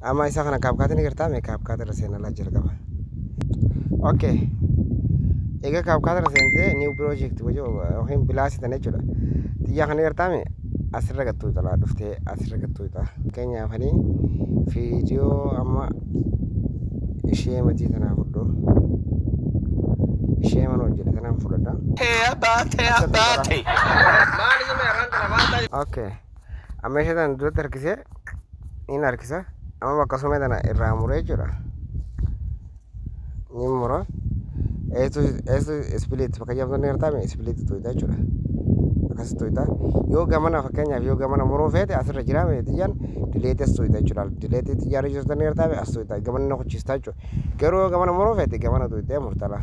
Amma isa kana CapCut ni gartaa mee CapCut irra seenaa laa jalqaba. Okay. Egaa CapCut irra seentee new project yookiin plus tana jechuudha. Xiyyaa kana gartaa mee asirra gattuu xalaa dhuftee asirra gattuu xixa. Fakkeenyaaf ani viidiyoo amma ishee matii tanaa fudhu. Ishee mana hojjedhe tanaan fudhadha. Okay. Amma ishee tana duratti harkisee ni harkisa. Amma bakka sumee tana irraa muree jechuudha. Ni mura. Eessu split bakka jedhamtu ni gartaa mee split tuqxa jechuudha. Akkasitti tuqxa. Yoo gamana, fakkeenyaaf yoo gamana muruu feete, asirra jira mee xiyyaan delete as tuqxa jechuudha. Delete xiyyaarra jirtu ni gartaa mee as tuqxa. Gamana ni kuchista jechuudha. Garuu yoo gamana muruu feete, gamana tuqxee murtala.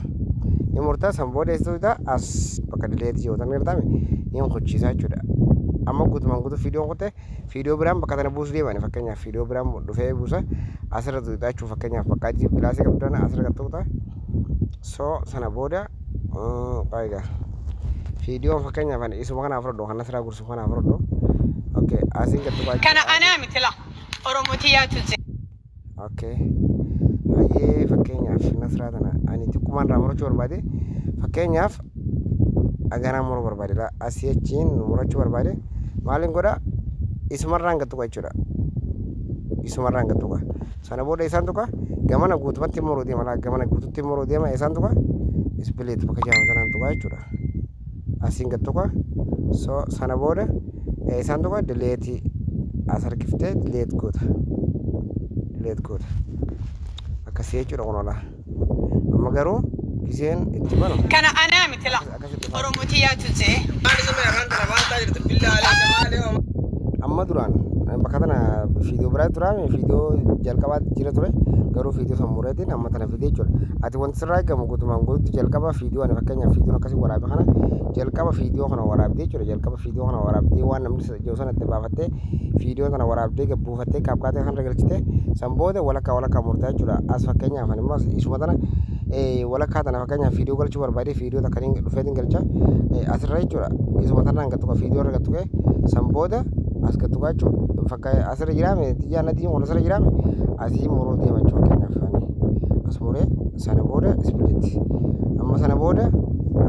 Ni murta. San booda eessa tuqxa? As bakka delete jiru ni gartaa mee ni kuchisa jechuudha. Amma guutumaan guutuu viidiyoon kutte. Viidiyoo biraan bakka tana buusuu deemani, fakkeenyaaf viidiyoo biraan dhufee buusa, asirra tuqxa jechuudha. Fakkeenyaaf bakka adii plus qabdu tana asirra gad tuqxa. So sana booda egaa viidiyoon fakkeenyaaf ani isuma kana fudhadhu, kan asirraa gursu kana fudhadhu. Okay, asiin gad tuqaa. Kana anaa miti la. Oromoo tiyyaatu jira. Okay. Hayyee, fakkeenyaaf Nasraa tana ani xiqqumaan irraa murachuu barbaade, fakkeenyaaf aganaa muruu barbaade la, asii achiin murachuu barbaade, maaliin godha? Isumarraan gad tuqa jechuudha. Isumarraan gad tuqa. Sana booda isaan tuqa, gamana guutumatti muruu deema laa, gamana guututti muruu deema. Isaan tuqa, split bakka jedhamu tanaan tuqa jechuudha. Asiin gad tuqa. So sana booda isaan tuqa, delete as harkiftee delete goota. Delete goota. Akkasii jechuudha kunola. Amma garuu giseen itti banu Kana anaa miti la. Akkasitti dhufaa. Oromoo tiyyaatu jee. Amma duraan bakka tana viidiyoo biraa tura, viidiyoo jalqabaatti jira ture, garuu viidiyoo san mureetiin amma tana fidee jechuudha. Ati wanti sirraa eegamu guutumaan guututti jalqaba viidiyoo ani fakkeenyaaf viidiyoon akkasii waraabe kana, jalqaba viidiyoo kana waraabdee jechuudha. Jalqaba viidiyoo kana waraabdee, waan namni jiru sana itti baafattee, viidiyoo kana waraabdee gabbuufattee CapCut kana galchitee, san booda walakkaa walakkaa murtaa jechuudha. As fakkeenyaaf ani immoo isuma tana walakkaa tana fakkeenyaaf viidiyoo galchuu barbaade, viidiyoo takka dhufeetiin galcha asirra jechuudha. Isuma tanaan gattuqa, viidiyoo irra gattuqee, san booda as gattuqa jechuudha. Fakka asirra jiraame, xiyyaan adiin kun asirra jiraame, asii muruu deema jechuudha. Fakkeenyaaf ani as muree, sana booda split. Amma sana booda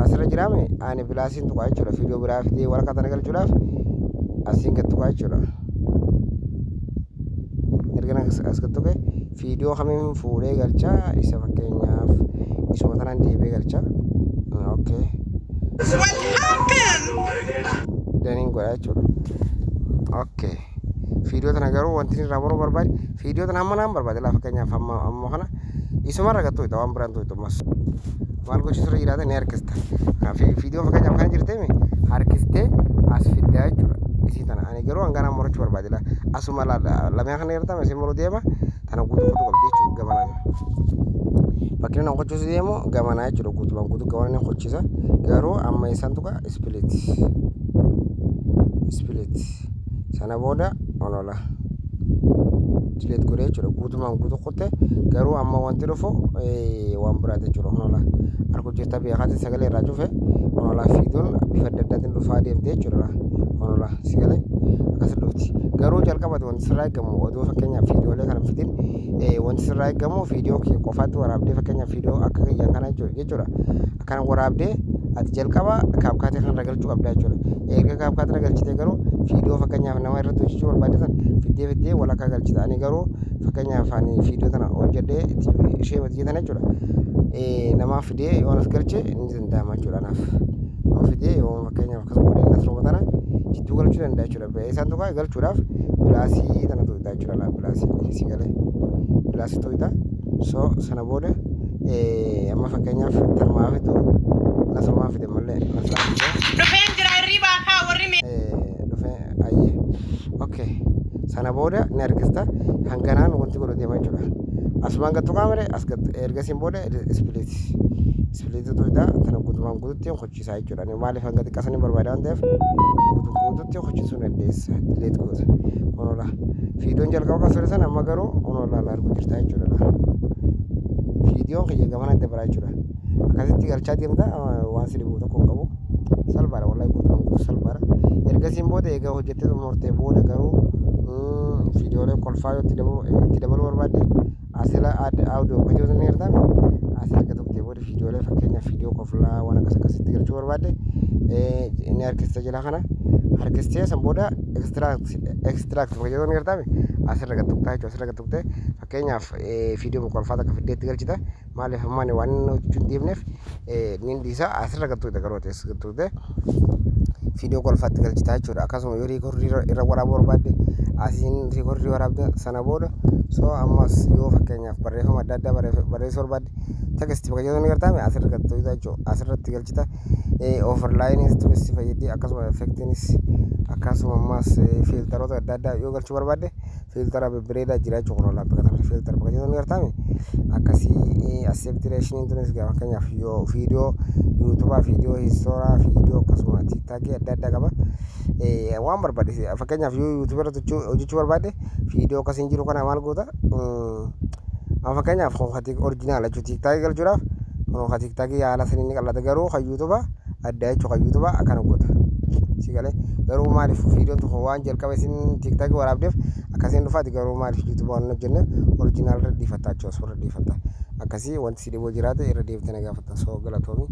asirra jiraame, ani plusiin tuqaa jechuudha. Viidiyoo biraa fidee walakkaa tana galchuudhaaf asiin gattuqaa jechuudha. Erga as gattuqe, viidiyoo kamiin fuudhee galchaa? Isa fakkeenyaaf isuma tanaan deebi'ee galcha. Okay. What happened? Daniin godha jechuudha. Okay. Viidiyoo tana garuu wanti irraa muruu barbaade, viidiyoo tana hamma naan barbaade laa, fakkeenyaaf hamma amma kana isumarra gattu ixa, waan biraan tuqxu ammas. Maal gochuu sirra jiraata? Ni harkista. Viidiyoo fakkeenyaaf kana jirtee harkistee as fiddaa jechuudha. Isii tana ani garuu hanganaan murachuu barbaade laa. Asuma lameen kana jirtama isin muruu deema, tana guutuu guutuu qabdi jechuudha gamanaan. Bakki inni qochuusu deemu gamanaa jechuudha, guutumaan guutuu gamana ni qochisa. Garuu amma isaan tuqa, split. Split. Sana booda onola. Delete godhee jechuudha, guutumaan guutuu kutte. Garuu amma wanti dhufu waan biraati jechuudha. Onola argu jirta beekaatiin sagalee irraa cufe. Onola fiiduun bifa adda addaatiin dhufaa deemte jechuudha. Onola sagalee akkasi dhufti. Garuu jalqabati wanti sirraa eegamu, oduu fakkeenyaaf viidiyoolee kana fidin, wanti sirraa eegamu viidiyoo kee qofaatti waraabdee, fakkeenyaaf viidiyoo akka kiyyan kana jechuudha. Akkana waraabdee ati jalqaba CapCut kanarra galchuu qabda jechuudha. Erga CapCut irra galchitee garuu viidiyoo fakkeenyaaf nama irratti hojjechuu barbaade san fiddee fiddee walakkaa galchita. Ani garuu fakkeenyaaf ani viidiyoo tana hojjedhee itti ishee hojii tana jechuudha. Namaaf fidee yoo as galche ni danda'ama jechuudha anaaf. Yoo fidee, yoo fakkeenyaaf akkas godhee nasruma tana jidduu galchuu danda'a jechuudha. Isaan tokko galchuudhaaf plus tana tuqxa jechuudha. Plus si galee plus tuqxa. So sana booda amma fakkeenyaaf tanumaa fidu, nasrumaa fide malee nasraa fide. Dhufeen jira hirribaa kaa warri mee. Dhufee ayyee. Okay. Sana booda ni harkista, hanganaan wanti godhu deema jechuudha. Asumaan gattu qaamare as gattu, ergasiin booda split. Split tuqxa, tana guutumaan guututti hojiisaa jechuudha. Ani maaliif hanga xiqqaa sanii barbaada waan ta'eef guutuu guututti hojjechiisuu dandeessa. Delete goota. Onola. Viidiyoon jalqaba kan ture sana amma garuu onola arguu jirta jechuudha. Viidiyoon kiyya gamana dabalaa jechuudha. Akkasitti galchaa deemta, waan si dhibu tokko hin qabu. Salphaadha, wallahi guutumaan guutuu salphaadha. Ergasiin booda egaa hojjettee xumurtee booda garuu Viidiyoolee kolfaa yoo itti dabaluu barbaadde, asila audio bakka ni argame. Asii erga tuqxee booda, viidiyoolee, fakkeenyaaf viidiyoo koflaa waan akkas akkasitti galchuu barbaadde, inni harkista jala kana harkistee, san booda extract bakka jedhu ni argame. Asirra gad tuqxaa jechuudha. Asirra gad tuqxee, fakkeenyaaf viidiyoo kolfaa takka fiddee itti galchita. Maaliif ammaan waan inni hojjechuu hin deemneef ni dhiisa. Asirra gad tuqxe, garuu as gad tuqxe viidiyoo kolfaatti galchitaa jechuudha. Akkasuma yoo record irra waraabuu barbaadde, asiin record waraabda sana booda. So ammas yoo fakkeenyaaf barreeffama adda addaa barreessuu barbaadde, text bakka jedhu ni gartaame, asirra gad tuqxa jechuudha. Asirratti galchita. Overlayinis tunis si fayyaddi. Akkasuma effectiinis, akkasuma ammas filteroota adda addaa yoo galchuu barbaadde, filtera babbareedaa jira jechuudha. Kun bakka kanatti filter bakka jedhu ni gartaame. Akkasii aspect rationiin tunis, fakkeenyaaf yoo viidiyoo YouTubaa, viidiyoo histooraa, viidiyoo akkasuma TikTokii adda addaa qaba. Waan barbaade, fakkeenyaaf yoo YouTubii irratti hojjechuu barbaadde, viidiyoo akkasiin jiru kana maal goota? Amma fakkeenyaaf original jechuudha. TikTokii galchuudhaaf kun TikTokii haala saniin ni qal'ata, garuu kan YouTubaa adda jechuudha. Kan YouTubaa akkana goota. Si galee? Garuu maaliif viidiyoon tokko waan jalqaba isin TikTokii waraabdeef akkasiin dhufaati, garuu maaliif YouTubaa waan hojjenneef original irra dhiifatta jechuudha. Suurra dhiifatta. Akkasii wanti si dhiboo jiraate irra deebitee na gaafatta. So galatoomi.